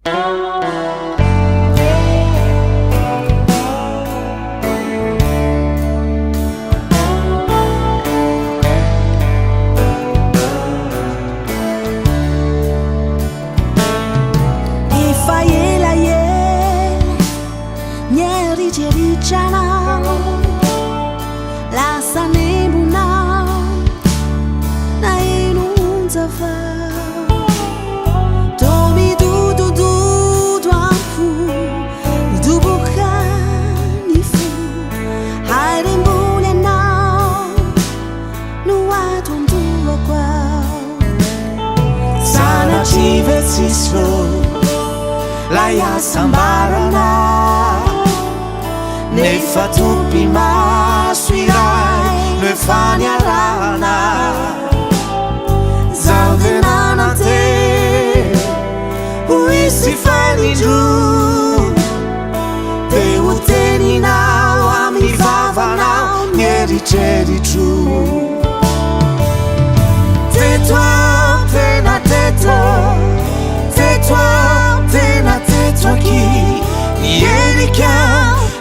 Efa ela ela nieritreritra anao, lasa nembonao naheno onja vao. Toa midodododo am-po, midoboka ny fo, harembony anao no ato an-dohako ao. Sanatria ve tsisy ô lay hasambarana, nefa topi-maso iray no efa niarahana. Zaho dia nanantena ho hisy fanindroa, dia ho teninao amin'ny vavanao ny eritreritro. Teto aho tena teto, teto aho tena teto aky, niherika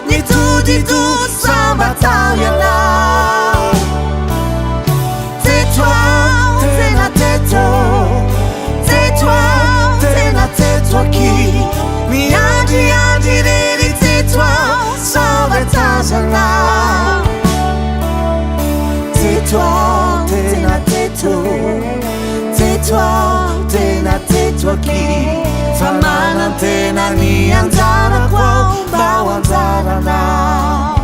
nitodi-doha samba tao ianao. Teto aho tena teto, teto aho tena teto aky, miandriandry irery teto aho samba tazana. Teto aho tena teto, teto aho tena teto aky, fa manantena ny anjarako aho mba ho anjaranao.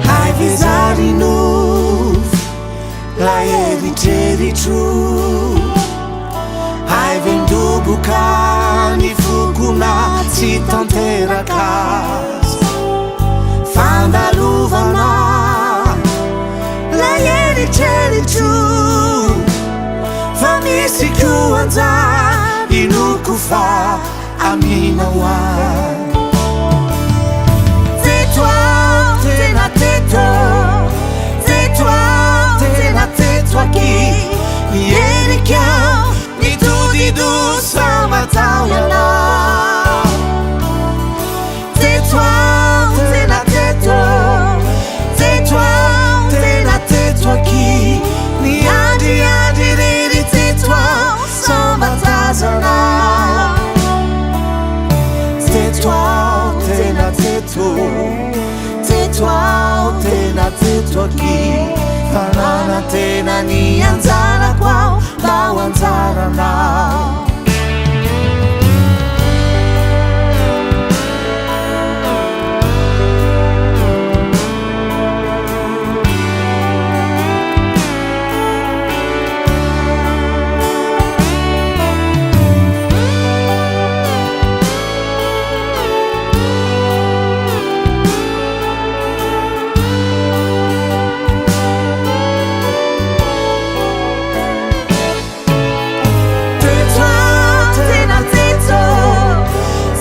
Hay ve zary nofy lay eritreritro, hay ve midoboka ny foko na tsy tanteraka aza. Fandalovana lay eritreritro, fa misy koa anjara inoko fa aminao aho. Teto aho tena teto, teto aho tena teto aky, niherika nitodi-doha samba tao ianao. Teto aho tena teto, teto aho tena teto aky, niandriandry irery teto aho samba tazana. Teto aho tena teto, teto aho tena teto aky, fa nanantena ny anjarako aho mba ho anjaranao. Teto aho tena teto,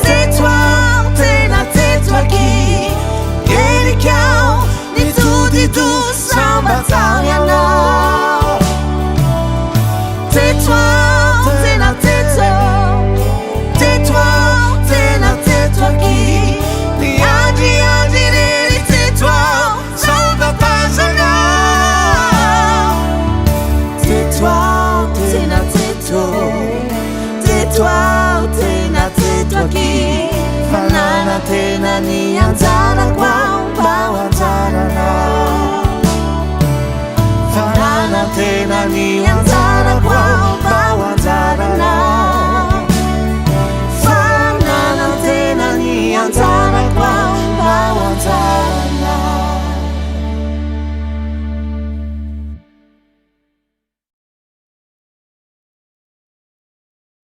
teto aho tena teto aky, niherika aho nitodi-doha samba tao ianao. Teto aho tena teto, teto aho tena teto aky, niandriandry irery teto aho samba tazana. Teto aho tena teto, teto aho tena teto aky, fa nanantena ny anjarako.